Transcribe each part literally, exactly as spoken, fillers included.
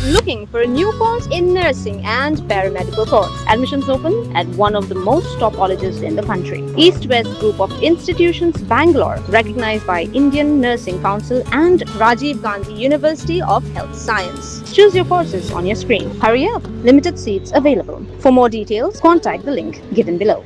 Looking for a new course in nursing and paramedical course? Admissions open at one of the most top colleges in the country. East West Group of Institutions, Bangalore, recognized by Indian Nursing Council and Rajiv Gandhi University of Health Science. Choose your courses on your screen. Hurry up, limited seats available. For more details, contact the link given below.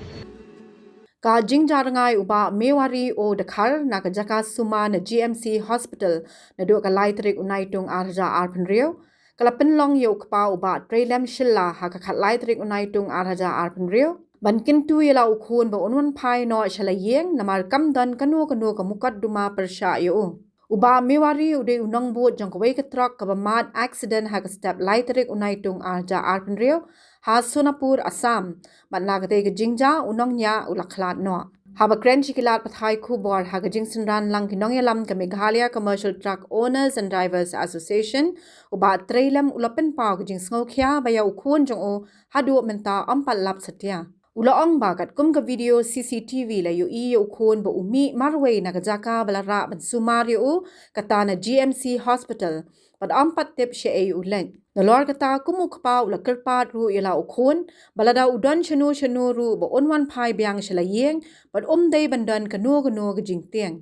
Ka jingjia rngai u Bah Mewari O Dkhar na ka jaka sumar na G M C Hospital naduh ka lai tarik u Naitung ar hajar arphew hynriew ka la pynlong ïa u kpa u Bah Treilem Shylla ha ka khatlai tarik u Naitung ar hajar arphew hynriew ban kyntu ïa la u khun ba un wan phai noh sha la ïing namar kam don kano kano ka mukotduma pyrshah ïa u. U Bah Mewari u dei u nongbud jong kawei ka trok kaba mad accident ha ka step lai tarik u Naitung ar hajar arphew hynriew ha Sonapur, Assam. Bad na katei ka jingjia u nongñiah u la khlad noh. Haba kren sha ki lad pathai khubor ha ka jingsynran lang ki nongïalam ka Meghalaya Commercial Truck Owners and Drivers Association, u Bah Treilem u la pynpaw ka jingsngewkhia ba ïa u khun jong u haduh mynta ym pat lap satia. U la ong ba katkum ka video C C T V la ïohi ïa u khun ba u mih marwei na ka jaka ba la rah ban sumar ïa u, kata na G M C Hospital, bad ym pat tip shaei u leit. Nalor kata, kum u kpa u la kyrpad ruh ïa la u khun ba lada u don shano shano ruh ba un wan phai biang sha la ïing bad um dei ban don kano kano ka jingtieng.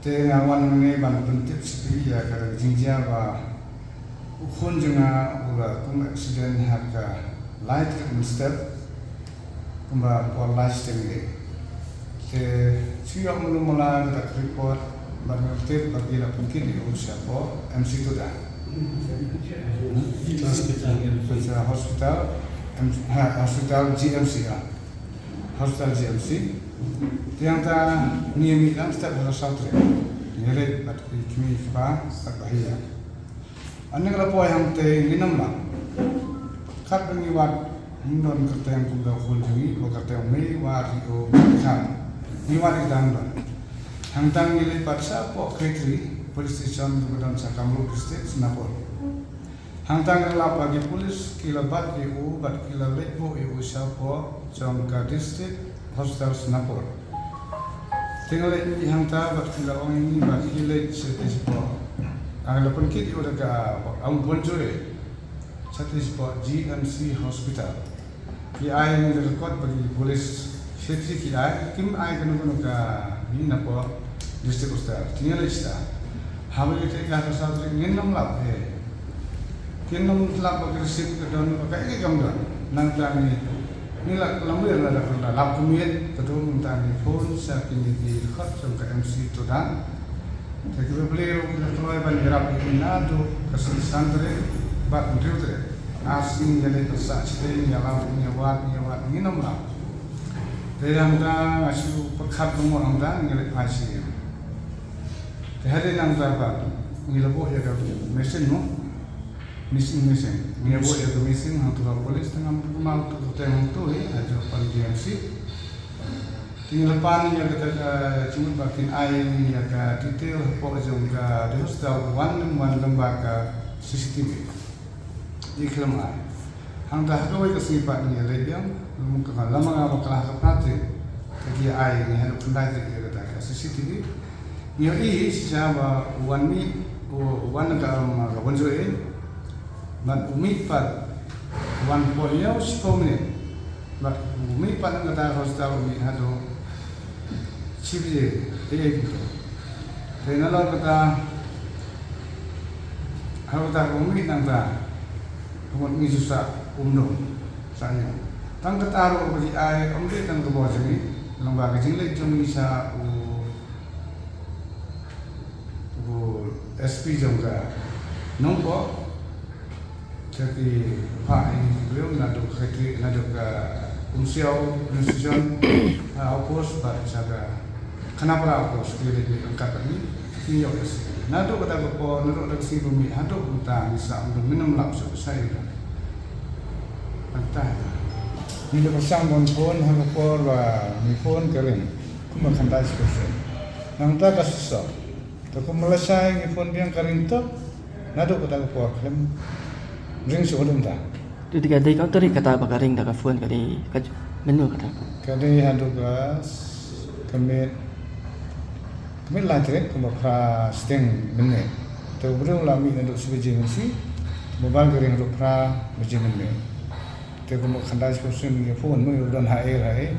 Te nga wan hangne ban pyntip sha phi ïa ka jingjia ba u khun jong nga u la kum accident ha ka lai tarik mynstep kumba por lai shiteng de. Te shu ïoh malu mala kata ka report bad nga tip ba ki la pynkit ïa u sha por M C Tuda. Hospital. Hospital, M-, ha, hospital G M C, ha. Hospital G M C. Te hangta ngi mih lang step ha ka South Rim. Ngi leit bad ki kmie ki kpa bad ba hi ïa. Ynda nga la poi hangtei ngin ym lah. Katba ngi wad, ngim don kyrteng kumta u khun jong ngi, ba kyrteng Mewari O Dkhar. Ngi wad ïa ka dang don. Hangta ngi leit pat shapoh Khetri Police Station kaba don sha Kamrup District, Sonapur. Hangta ngi la lap ba ki police ki la bat ïa u bad ki la leit buh ïa u shapoh jong ka District Hospital Sonapur. Te nga leit mih hangta bad ki la ong ïa ngi ba ki leit shatei shapoh. Ah, la pynkit ïa u da ka, ah, Bonjour. Shatei shapoh G M C Hospital. Ki ai ïa ngi da ka kot ba ki police shatei ki ai, kim ai kano kano ka, ngi na poh District Hospital. Te ngi leit shatai. Haba ngi leit ka ha ka South Rim ngin ym lap, eh. Kin ym lap ba ka receipt ka don, ba kaei kaei kam don. Nangta ngi, ngi la lamwir la da ka la lap ka miet, ka don nangta ngi phone sha kine ki dkhot jong ka M C Tuda. Te ki Blei ruh ki la kloi ban ïarap ïa ngi naduh ka sngi Sunday bad hynriew tarik. Ar sngi ngi leit pyrshah shatei, ngi ïalam, ngi ïawad, ngi ïawad, ngin ym lap. Te hangta nga shu pyrkhat bymmo hangta ngi leit phai sha ïing. Te hadien nangta pat ngi la buh ïa ka missing mo. Missing, missing. Ngi la buh ïa ka missing hangto ha police, te ngam kynmaw to ka kyrteng hangto hi, ha jong pan G M C. Te ngi la pan ïa kata ka jingmut ba kin ai ïa ka detail hapoh jong ka, the hospital, wan nym wan lyngba ka C C T V. Ngi khlem ai. Hangta ha kawei ka sngi pat ngi leit biang, lum ka lama nga ba ka la ha ka pnat tarik. Ka ki ai ngi haduh khyndai tarik ïa kata ka C C T V. Ngi ïohi shisha ba u wan mih, u wan ka, um, ka Bonjour. Bad u mih pat u wan por hynñiew shiphew minit. Bad u mih pat na kata ka hospital u mih haduh shi baje, te ei kumto. Te nalor kata, halor kata ka mih nangta, ka mut ngi shu sah umdum, sah ïing. Tang kata ruh ba ki ai, ym dei tang ka bor jong ngi, lyngba ka jingleit jong ngi sha u, u S P jong ka Nongpoh, Te ki phah ïa ki briew naduh ka Khetri, naduh ka Umsiaw Police Station, ah, outpost bad sha ka Khanapara outpost, ki leit ryngkat bad ngi, ngi ïoh ïa sngi. Naduh kata ka por, naduh kata ka sngi ba mih haduh mynta ngi sah umdum, ngin ym lap shuh, sah ïa u. Mynta ïa. Ngi la pyrshang ban phone ha ka por ba ngi phone ka ring kumba khyndai spokesman. Nangta ka switch off. Te kumba lashai ngi phone biang ka ring tok, naduh kata ka por khlem ring shuh haduh mynta. Te ka dei ka tarik kata ba ka ring da ka phone ka dei ka j-, mynno kata? Ka dei haduh ka s-, ka miet, ka miet lai tarik kumba phra shiteng mynne. Te u briew u la mih naduh shi baje mynshuwa. Mobile ka ring ruh phra baje mynmiet. Te kumba khyndai shiphew sien ïa phone mo ïa u don ha ei ha ei.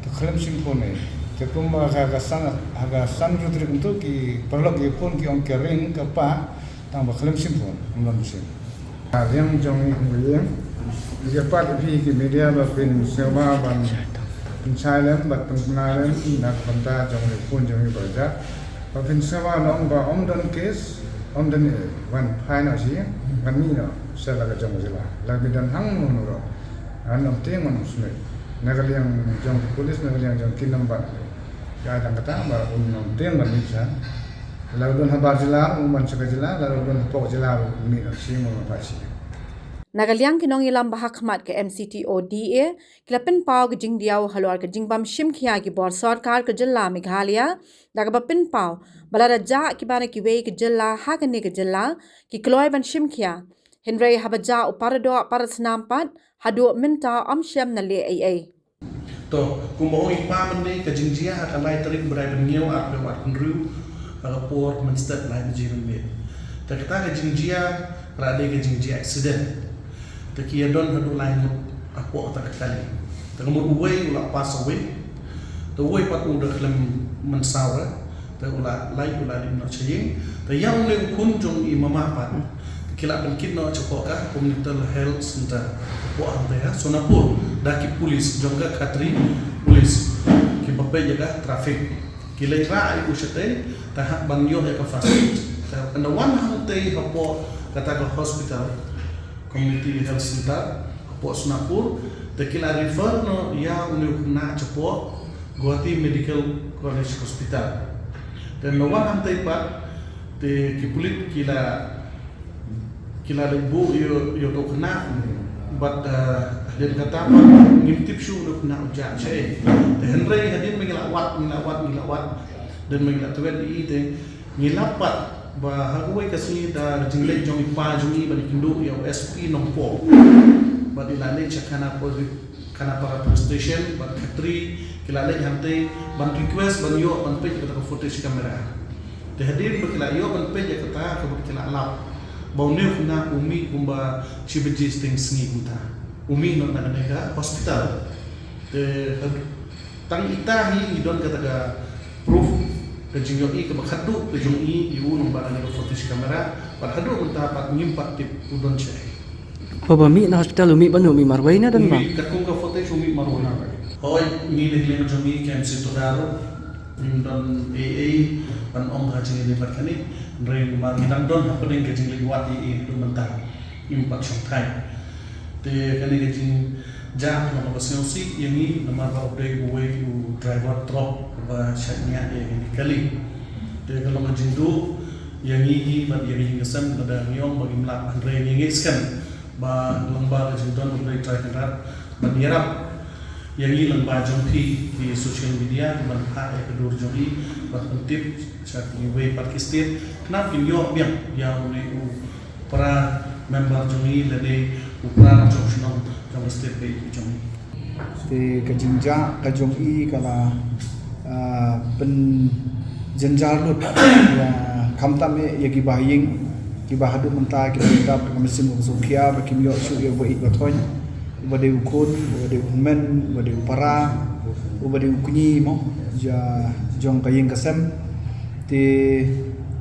Te khlem shim phone ei. Te kumba ha ka san ha ka san juh tarik kumto ki paralok ïa phone ki ong ka ring ka pah tang ba khlem shim phone. Ym don shim. Ka liang jong i ong ïa ïa pat ïa phi ki media ba phin sngewbha ban pynshai lem bad pynkylla lem na ka bynta jong i phone jong i ba jat. Ba phin sngewbha na ong ba ym don case ym don wan phai na shi wan mi no sha la ka jong jylla la bi don hang no no ro. An ym tieng wan sngewbha na ka liang jong ki police na ka liang jong ki nambat. Ka dang kata ba un ym tieng wan mi sha la don habar jylla un wan sha ka jylla la don hapoh jylla un mi no shi mo ma pha shi. Na ka liang ki nongïalam ba ha khmat ka M C T O D A ki la pynpaw ka jingdiaw halor ka jingbym shim khia ki bor sorkar ka jylla Meghalaya da kaba pynpaw ba lada jah kiba na kiwei ka jylla ha kane ka jylla ki kloi ban shim khia. Hynrei haba jah u paradoh parasnam pat haduh mynta ym shym na leh ei ei. To, kumba ong i pa mynne ka jingjia ha ka lai tarik bnai ba hynñiew arphew arphew hynriew ha ka por mynstep lai baje mynmiet. Te kata ka jingjia ka la dei ka jingjia accident. Te ki ïa don haduh lai ngut hapoh kata ka kali. Te ka mut uwei u la pass away. Te uwei pat u da khlem mynsaw re. Te u la lait u la leit noh sha ïing. Te ïa une u khun jong i mama pat ki la pynkit noh shapoh ka Community Health Center hapoh hangtei ha Sonapur da ki police jong ka Khatri police kiba peit ïa ka traffic. Ki leit rah ïa u shatei te hap ban ïoh ïa ka first aid. Te ynda wan hangtei hapoh kata ka hospital Community Health Center hapoh Sonapur te ki la refer noh ïa une u khynnah shapoh Guwahati Medical College Hospital. Te ynda wan hangtei pat te ki pulit ki la ki la leit buh ïa ïa u khynnah bad hadien kata pat ngim tip shuh une u khynnah u jah shaei. Te hynrei hadien ba ngi la wad ngi la wad ngi la wad hadien ba ngi la tewet ïa i te ngi lap pat ba ha kawei ka sngi da ka jingleit jong i pa jong i ban ïakynduh ïa u S P Nongpoh bad i la leit sha Khanapara Khanapara Police Station bad Khatri ki la leit hangtei ban request ban ïoh ban peit ïa kata ka footage camera. Te hadien ba ki la ïoh ban peit ïa kata ka mut ki la lap ba une u khynnah u mih kumba shi baje shiteng sngi kumta u mih noh na kane ka hospital. Te tang ita hi ngi don kata ka proof ka jingïohi kaba khatduh ka jong i ïa u lyngba kane ka footage camera bad haduh mynta pat ngim pat tip u don shaei. Ba ba mih na hospital u mih ban u mih marwei na don ba. Ka kum ka footage u mih marwei. Hoi ngi ne ngi jong ngi kem si to daro. Ngim don ei ei ban ong ha jingïaleh bad kane. Hynrei namar ngi dang don hapdeng ka jingleh wad ei ei haduh mynta. Ngim pat shong thait. Te kane ka jingjia ka long kaba sngewsih ïa ngi namar ba u dei uwei u driver truck ba shait ñiah ïa kane ka kali. Te ka long ka jingduh ïa ngi hi bad ïa ka jingïaseng lada ngi ong ba ngim lah hynrei ngi ngeit skhem ba lyngba ka jingdon u Blei Trai Kynrad ban ïarap ïa ngi lyngba jong phi ki social media ban phah ïa ka dur jong i ban pyntip sha kiwei pat ki state khnang kin ïoh biang ïa une u para member jong i lane u para jong shnong jong ka state ba i jong i. Te ka jingjia ka jong i ka la pynjynjar lut ïa khamtam eh ïa kiba ha ïing kiba haduh mynta kiba dap ka mynsiem ka sngewkhia ba kim ïoh shuh ïa uba ïeit ba thoiñ uba dei u khun uba dei u hynmen uba dei u para uba dei u kñi mo ïa jong ka ïing ka sem. Te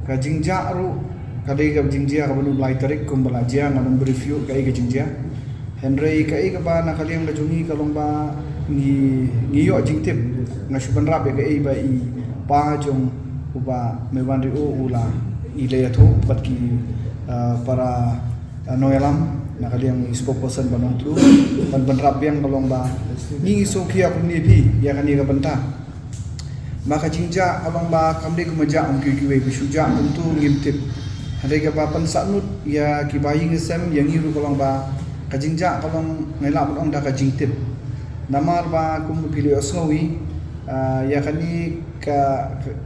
ka jingjia ruh ka dei ka jingjia kaba nud lai tarik kumba la jia nga dang brief ïa kaei ka jingjia. Hynrei kaei kaba na ka liang ka jong ngi ka long ba ngi ngi ïoh jingtip nga shu pynrap ïa kaei ba i pa jong u Bah Meiwanriew u la i la ïathuh bad ki para nongïalam na ka liang i spokesperson ba Nongtluh ban pynrap biang ka long ba ngi ngi sngewkhia kumne phi ïa kane ka bynta. Ma ka jingjia ka long ba kam dei kumba jia kum kiwei kiwei ba shu jia kumtu ngim tip. Hynrei kaba pynsahnud ïa kiba ïing ïa sem ïa ngi ruh ka long ba ka jingjia ka long ngi lah ban ong da ka jingtip. Namar ba kum phi la ïohsngew ïa kane ka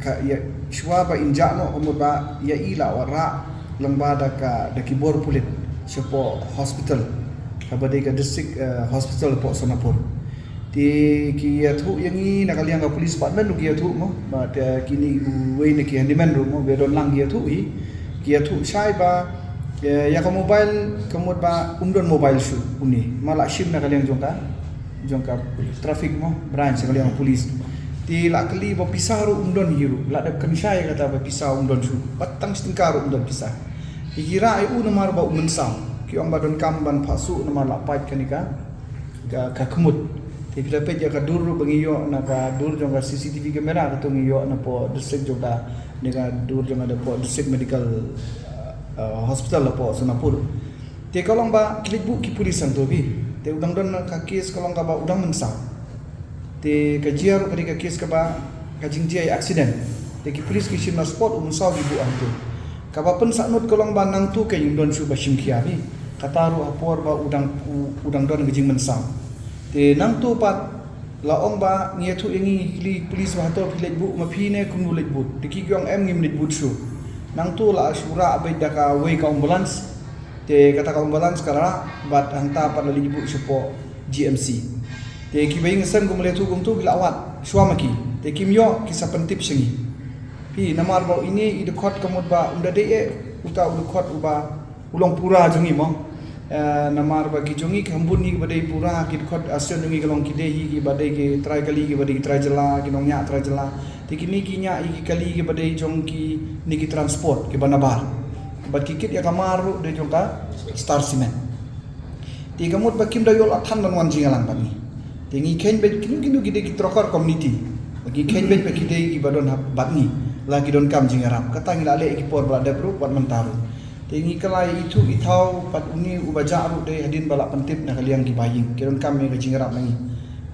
ka ïa shuwa ba in jah noh ka mut ba ïa i la wanrah lyngba da ka da ki bor pulit shapoh hospital kaba dei ka district hospital hapoh Sonapur. Te ki ïathuh ïa ngi na ka liang ka police department ruh ki ïathuh mo ba te kine uwei na ki handyman ruh mo ba don lang ki ïathuh hi ki ïathuh shai ba Ïa, ïa ka mobile, ka mut ba um don mobile shuh une. Ma la shim na ka liang jong ka, jong ka traffic mo, branch ka liang police. Te la kylli ba pisa ruh um don hi ruh, la dep kynshai kata ba pisa um don shuh. Ba tang shi tyngka ruh um don pisa. Te ki rah ïa u namar ba u mynsaw. Ki ong ba donkam ban phah suh namar la pait kane ka, ka, ka khmut. Te phi da peit ïa ka dur ruh ba ngi ïoh na ka dur jong ka C C T V camera, kato ngi ïoh na poh district jong ka, ne ka dur jong ka da poh district medical, uh, hospital la poh Sonapur. Te ka long ba ki leit buh ki police hangto phi. Te u dang don ka case ka long kaba u dang mynsaw. Te ka jia ruh ka dei ka case kaba ka jingjia ïa accident. Te ki police ki shim na spot, u mynsaw ki buh hangto. Kaba pynsahnut ka long ba nangto ka ym don shuh ba shim khia phi. Kata ruh ha por ba u dang, u, u dang don ka jingmynsaw. Te nangto pat la ong ba ngi ïathuh ïa ngi, ki police ba hato phi leit buh ma phi ne kumno leit buh. Te ki ong em, ngim leit buh shuh. Nangto la shu rah beit da kawei ka ambulance. Te kata ka ambulance ka la rah bad hangta pat la leit buh shapoh G M C. Te kiba ïing sem kumba la ïathuh kumto ki la wad shuwa ma ki. Te kim ïoh, ki sa pyntip sha ngi. Phi, namar ba ine i dkhot ka mut ba um da dei eh uta u dkhot uba u long pura jong ngi mo. Eh, namar ba ki jong ngi ki kham bun ngi kiba dei pura, ki dkhot Asian jong ngi ka long ki dei hi kiba dei ki trai kali, kiba dei ki trai jylla, ki nongñiah trai jylla. Te kine ki ñiah ïa ki kali kiba dei jong kine ki transport kiba nabar. Bad ki kit ïa ka mar ruh dei jong ka Star Cement. Te ka mut ba kim da ïoh la than ban wan jingïalang bad ngi. Te ngi kheiñ beit kino kino ki dei ki Trocar community. Ba ngi kheiñ beit ba ki dei kiba don hap bad ngi. La ki donkam jingïarap. Kata ngi la leh ïa ki por ba la dep ruh wat mynta ruh. Te ngi kylla ïa ithuh ithaw bad une uba jah ruh dei hadien ba la pyntip na ka liang kiba ïing. Ki donkam ïa ka jingïarap na ngi.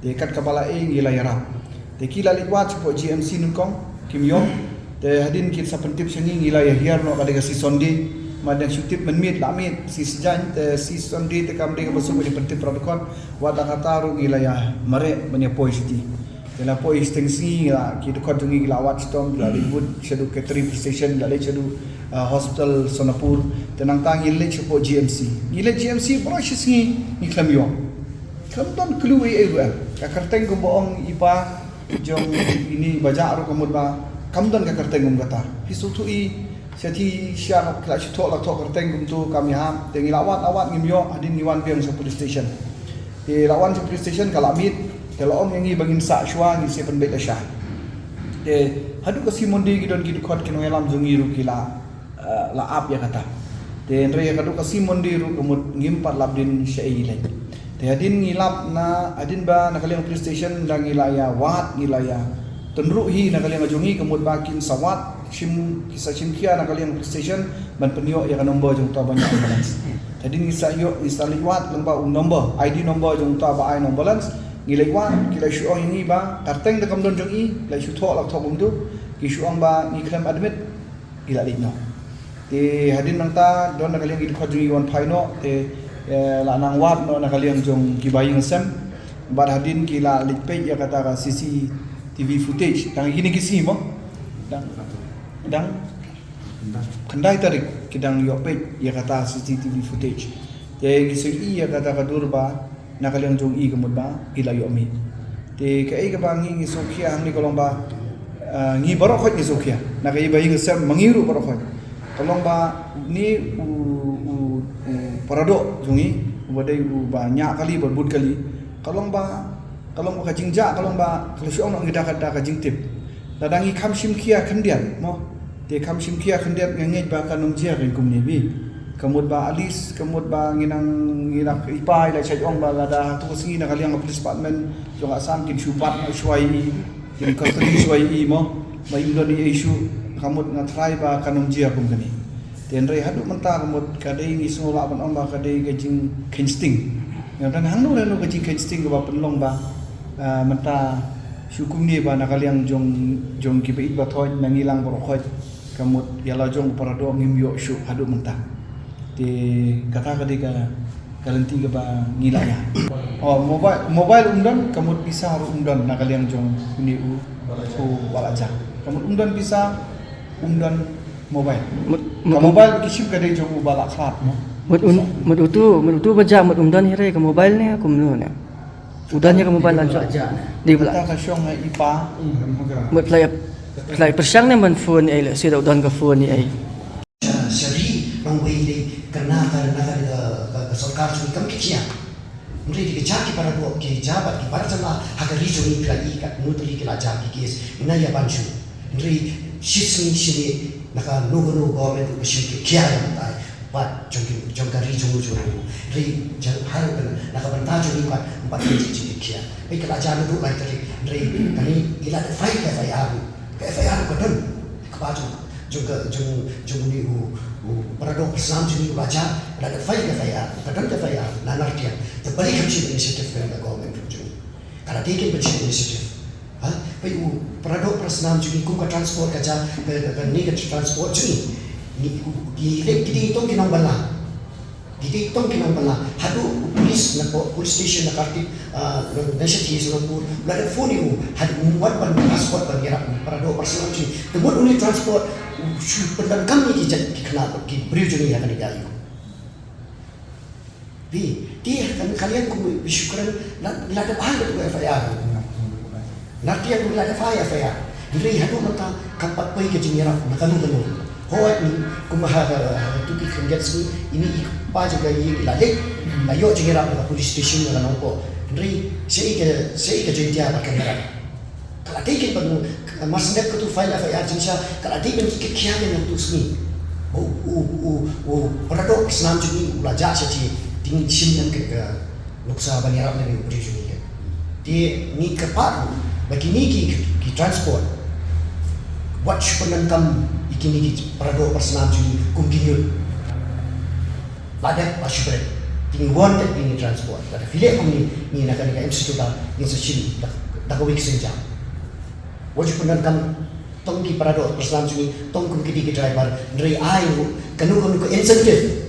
Te kat kaba la ei ngi la ïarap. Te ki la leit wad shapoh G M C nyngkong, kim ïoh. Te hadien ki sa pyntip sha ngi, ngi la ïa hiar noh ka dei ka C Sunday. Ma dang shu tip mynmiet la miet, C Saitjaiñ, te C Sunday te kam dei kaba suk ba dei pyntip para dkhot. Wat la kata ruh ngi la ïa mareh ban ïa poi shuti. Te la poi shiteng sngi la ki dkhot jong ngi ki la wad shitom, ki la leit bud shaduh Kateri Police Station, ki la leit shaduh, ah, Hospital Sonapur. Te nangta ngi leit shapoh G M C. Ngi leit G M C baroh shi sngi ngi khlem ïoh. Khlem don clue ei ei ruh em. Ka kyrteng kumba ong i pa jong ine ba jah ruh ka mut ba kam don ka kyrteng kum kata. Phi sngewthuh i, sha ti sha ka la shu thoh la thoh kyrteng kumto kam ïahap. Te ngi la wad la wad ngim ïoh, hadien ngi wan biang sha police station. Te la wan sha police station ka la miet, te la ong ïa ngi ba ngin sah shuwa, ngin sa pynbeit lashai. Te haduh ka sngi Monday ki don ki dkhot ki nongïalam jong ngi ruh ki la eh, la ap ïa kata. Te hynrei ïa ka dkhot ka sngi Monday ruh ka mut ngim pat lap dien shaei lei. Te hadien ngi lap na, hadien ba na ka liang police station da ngi la ïa wad, ngi la ïa tynruh hi na ka liang jong ngi ka mut ba kin sa wad shim, ki sa shim khia na ka liang police station ban pynïoh ïa ka number jong uta ba ñiah ambulance. Te hadien ngi sa ïoh, ngi sa leit wad lyngba u number, I D number jong uta ba ai na ambulance. Ngi leit wad, ki la shu ong ïa ngi ba ka kyrteng da kam don jong i, la shu thoh la thoh kumto, ki shu ong ba ngi khlem admit, ki la leit noh. Te hadien nangta don na ka liang ki dkhot jong ngi wan phai noh, te, eh, la nang wad noh na ka liang jong kiba ïing sem. Bad hadien ki la leit peit ïa kata ka C C T V footage. Tang kine ki sngi mo. Dang, dang khyndai tarik ki dang ïoh peit ïa kata C C T V footage. Te ki sa i ïa kata ka dur ba na ka liang jong i ka mut ba i la ïoh mih. Te kaei kaba ngi ngi sngewkhia hangne ka long ba, ah, ngi baroh khoit ngi sngewkhia. Na kaei ba i ngi sem ma ngi ruh baroh khoit. Ka long ba une u, u, u paradoh jong i uba dei uba ñiah kali bad bud kali. Ka long ba, ka long ba ka jingjah ka long ba ka la shu ong noh ngi da ka, da ka jingtip. Lada ngi kham shim khia khyndiat mo. Te kham shim khia khyndiat nga ngeit ba kan ym jia kein kumne phi. Ka mut ba at least, ka mut ba ngi nang, ngi nang i pa i la shait ong ba lada hato ka sngi na ka liang ka police department jong ka Assam kin shu bat noh shuwa ïa i, kin custody shuwa ïa i mo. Ba im don ei ei shuh, ka mut nga tharai ba kan ym jia kum kane. Te hynrei haduh mynta ka mut ka dei ngi sngew lah ban ong ba ka dei ka jingkheiñ sting. Nga don hangno hangno ka jingkheiñ sting kaba pynlong ba, ah, mynta shu kumne ba na ka liang jong, jong kiba ïeit ba thoh na ngi lang baroh khoit. Ka mut ïa la jong u paradoh ngim ïoh shuh haduh mynta. Te kata ka dei ka, ka lynti kaba ngi la ïa. Oh, mobile, mobile um don, ka mut pisa ruh um don na ka liang jong une u, u ba la jah. Ka mut um don pisa, um don mobile. Mut, ka mut, mobile ki shim ka dei jong u ba la khlad mo. Mut un, mut utu, mut utu ba jah mut um don hi re ka mobile ne kumno ne. U don ïa ka mobile la jah. Dei ba la. Kata ka shong ha i pa. Mut phi la, phi la pyrshang ne ban phone ei, lehse da u don ka phone ei. Sha, sha ri, nang wei dei. Ka na ka, na ka, ka, ka, ka sorkar jong ngi kam khia. Hynrei ki ja ki para doh, ki ja bad ki para jylla ha ka ri jong ngi ki la ïohi katno tylli ki la jam ki case, ïa na ïa ban shu. Hynrei shisngi shisngi na kano kano government ruh ka shim ki khia ïa mynta. Bad jong ki, jong ka ri jong u jong u. Hynrei jong ha ruh kan, na ka bynta jong ngi bad, bad ki jing ki khia. Hynrei ka la jia naduh lai tarik. Hynrei kane i la dep file ka F I R ruh. Ka F I R ruh ka don. Ka ba jong, jong ka, jong, jong une u, u para doh para snam jong ngi u la jia, la dep file ka F I R, ka don ka F I R, na Nartiang. Te balei kam shim initiative ka government jong ngi. Ka la dei kin ban shim initiative. Ha? Peit u para doh para snam jong ngi kum ka transport ka jia, ka, ka, kane ka transport jong ngi. Ngi, ki, ki, ki dei tang ki nongbylla. Ki dei tang ki nongbylla. Haduh u police na po-, police station na Kartip, ah, na, na Shakti Sonapur. La dep phone ïa u. Haduh u wan ban passport ban ïarap u para doh para snam jong ngi. Te mut une transport, u shu pyndonkam ïa ki jait ki khynnah ki briew jong ngi ha kane ka aïu. Phi, te ha ka liang kum u shu kren, la, la dep ai ïa u F I R. Nartiang ruh la dep file F I R. Hynrei haduh mynta kam pat poi ka jingïarap na kano kano. Hooid, kum ha ka, ha ka tu ki khyndiat sngi, ine i kpa jong ka ïing i la leit, la ïoh jingïarap na ka police station na ka Nongpoh. Hynrei shaei ka, shaei ka Jaintia pat kan ïarap. Ka la dei kin ban, mar shu dep katu file F I R jingshisha, ka la dei ban ki khia ïa katu sngi. U, u, u, u para doh para snam jong ngi u la jah sha shatei, te ngin shim ïa ka, ka nuksa ban ïarap ïa une u briew jong ngi. Te ngi kyrpad ruh ba kine ki, ki, ki transport, wat shu pyndonkam ïa kine ki para doh para snam jong ngi kum ki ñiut. La dep ba shu bret. Te ngi wan te ngi transport. Lada phi leh kumne, ngi na kane ka M C Tuta ngin sa shim da, da kawei ka sienjam. Wat shu pyndonkam tang ki para doh para snam jong ngi, tang kum kine ki driver, hynrei ai ruh kano kano ka incentive.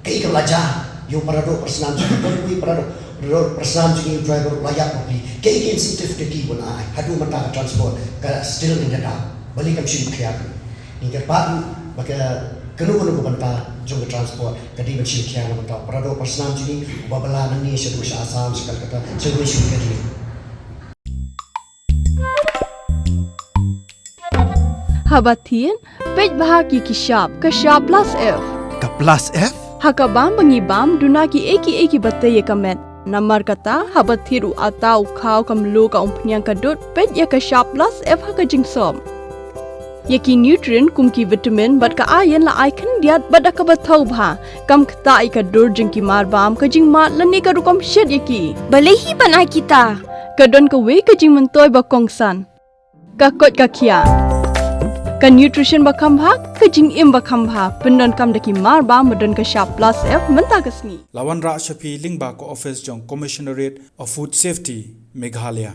Kaei kaba la jia ïa u para doh para snam jong ngi, tang uwei u para doh, para doh para snam jong ngi, u driver u la ïap bapli. Kaei ka incentive kaba ki ban ai haduh mynta ka transport ka still in the dark. Balei kam shim khia. Ngi kyrpad ruh ba ka, kano kano ka bynta jong ka transport ka dei ban shim khia na ka bynta u para doh para snam jong ngi, uba bylla nangne shaduh sha Assam, sha Kolkata, sha uwei sha uwei ka ri. Haba thied, peit bha ïa ki shap, ka shap plus F. Ka plus F? Ha ka bam ba ngi bam, duna kiei kiei kiba tei ïa ka met. Namar kata, haba thied u atta, u khaw, ka mluh, ka umphniang, ka dud, peit ïa ka shap plus F ha ka jingsop. Ïa ki nutrient kum ki vitamin bad ka iron la ai khyndiat bad da kaba thew bha. Kam ktah ïa ka dur jong ki marbam, ka jingmad lane ka rukom shet ïa ki. Balei hi ban ai kita? Ka don kawei ka jingmyntoi ba kongsan. Ka koit ka khiah. Ka nutrition ba kham bha, ka jingim ba kham bha. Pyndonkam da ki marbam ba don ka shap plus F mynta ka sngi. La wanrah sha phi lyngba ka office jong Commissionerate of Food Safety, Meghalaya.